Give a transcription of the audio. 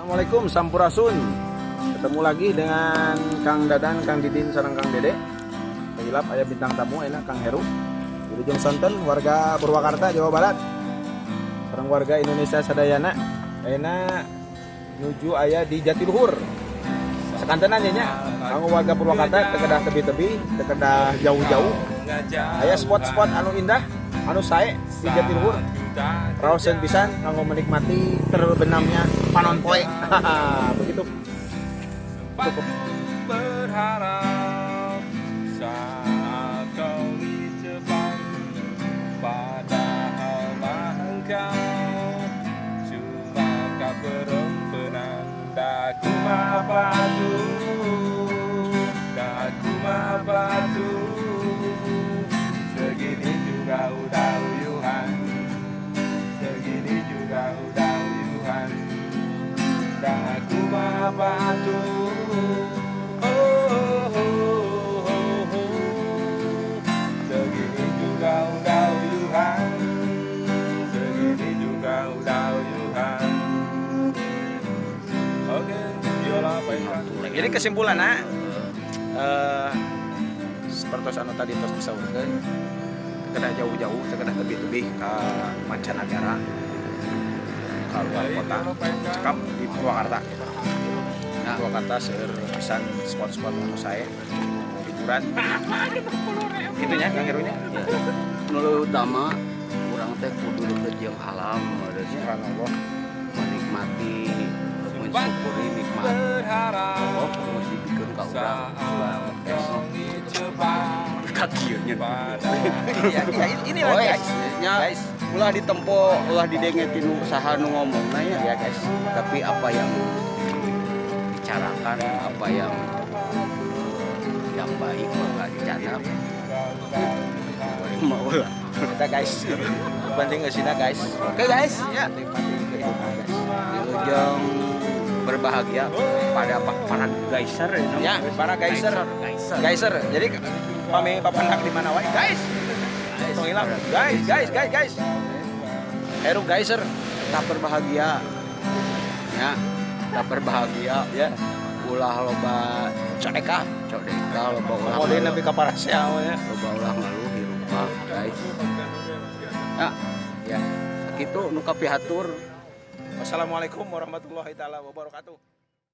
Assalamualaikum, Sampurasun. Ketemu lagi dengan Kang Dadan, Kang Didin, sareng Kang Dede. Hilap aya bintang tamu enak, Kang Heru. Wilujeng sonten, warga Purwakarta, Jawa Barat. Sareng warga Indonesia sadayana. Ayeuna nuju aya di Jatiluhur. Sakantenan nya, kanggo warga Purwakarta teu kedah tebi-tebi, teu kedah jauh-jauh. Aya spot-spot anu indah, anu sae di Jatiluhur. Raoseun pisan kanggo menikmati terbenamnya panon poe. Begitu. Cukup. Berharap saat kau di Jepang, padahal mah engkau cuma kaperempenan. Daku mah batu, daku mah batu, segini juga udah uyuhan, segini juga udah uyuhan. Daku mah batu, oh, oh, oh, oh. Segini juga udah uyuhan, segini juga udah uyuhan. Oke, biola mainkan. Jadi kesimpulannya, seperti anu tadi tos disaurkeun, kedah jauh-jauh, kedah tebi-tebi ke mancanegara, ke luar kota, cekap di Purwakarta. Nah, Purwakarta seueur pisan spot-spot anu sae hiburan. Gitu nya, Kang Heru nya. Ya. Nu utama urang teh kudu deket jeung alam nya. Subhanallah. Menikmati, mensyukuri nikmat Berharap Allah nu dibikeun ka urang. Saat kau di Jepang, Ka kieu nya. Iya, iya, inilah Oh, guys. nya. Guys. Ulah ditempo, ulah didenge tinu saha nu ngomongna nya. Iya, guys. Tapi apa yang dibicarakan, apa yang baik maka dicatat. Mau lah. Kita, guys. Penting ke sini, guys. Oke, guys, ya. Nikmati kehidupan, guys. Wilujeng berbahagia pada para geyser. Ya, para geyser. Geyser. Geyser. Jadi pami papandak di mana wae, guys. Tong hilang. Guys, guys, guys, guys. Heru Geyser. Tetap berbahagia ya, tetap berbahagia. Ya. Ulah loba Codeka. Codeka, loba ulah Kode ngeluh. nepi ka parasea ya. Loba ulah ngeluh hirup mah, guys, ya. Ya. Sakitu nu kapihatur. Wassalamualaikum warahmatullahi taala wabarakatuh.